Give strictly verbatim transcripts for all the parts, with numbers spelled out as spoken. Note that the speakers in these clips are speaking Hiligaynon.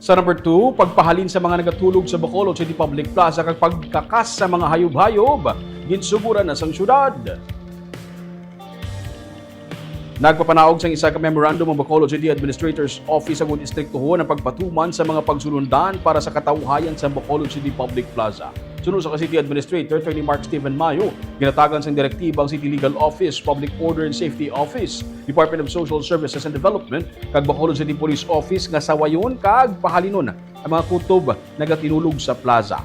Sa number two, pagpahalin sa mga nagatulog sa Bacolod City Public Plaza kag pagkakas sa mga hayop-hayop, ginsuguran na sang syudad. Nagpapanaog sang isa ka memorandum ang Bacolod City Administrator's Office agud istriktuhon ang pagpatuman sa mga pagsulundan para sa katawhayan sa Bacolod City Public Plaza. Suno sa ka City Administrator, Attorney Mark Steven Mayo, ginatagan sang direktiba ang City Legal Office, Public Order and Safety Office, Department of Social Services and Development, kag Bacolod City Police Office nga sawayon kag pahalinon ang mga kutob nagatinulog sa plaza.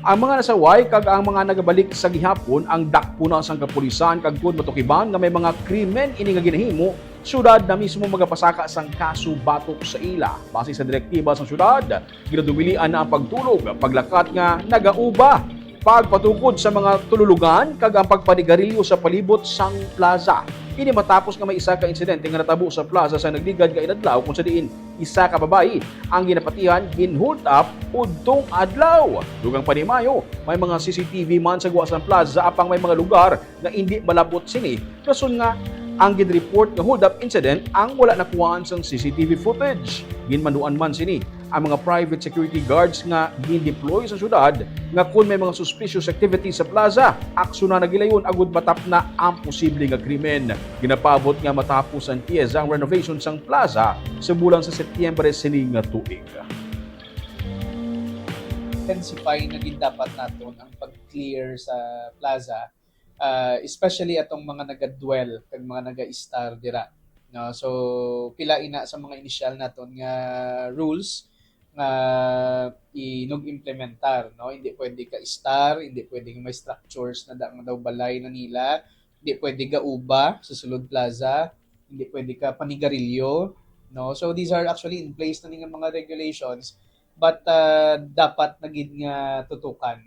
Ang mga nasaway kag ang mga nagabalik sa gihapon ang dakpon na sang kapulisan, kag kon matukiban nga may mga krimen ini nga ginahimo, syudad na mismo magapasaka sang kaso batok sa ila. Base sa direktiba sang syudad, ginadumilian na ang pagtulog, paglakat nga nagauba, pagpatukod sa mga tululugan, kag ang pagpanigarilyo sa palibot sang plaza. Ini matapos nga may isa ka insidente nga natabo sa plaza sa nagligad nga inadlaw, kung sa diin isa ka babayi ang ginapatihan gin-hold up udtong adlaw. Dugang pa ni Mayo, may mga C C T V man sa guwa sang plaza, apang may mga lugar nga indi malab-ot sini, rason nga ang gin-report nga hold-up incident ang wala nakuhaan sang C C T V footage. Ginmanduan man sini ang mga private security guards nga gin-deploy sa syudad, nga kon may mga suspicious activity sa plaza, aksyonan na gilayon agud matapna ang posible nga krimen. Ginapaabot nga matapos ang TIEZA ang renovation sang plaza sa bulan sa Setyembre sini nga tuig. Intensify na gid dapat naton ang pag-clear sa plaza, ah, especially atong mga naga-dwell kag mga naga-istar dira, no? So, pila ina sa mga initial naton nga rules nga inug-implementar, no? Hindi pwede ka istar, hindi pwede nga may structures na da-, nga daw balay na nila, hindi pwede gauba sa sulod plaza, hindi pwede ka panigarilyo, no? So, these are actually in place na nga mga regulations, but, ah, dapat na gid nga tutukan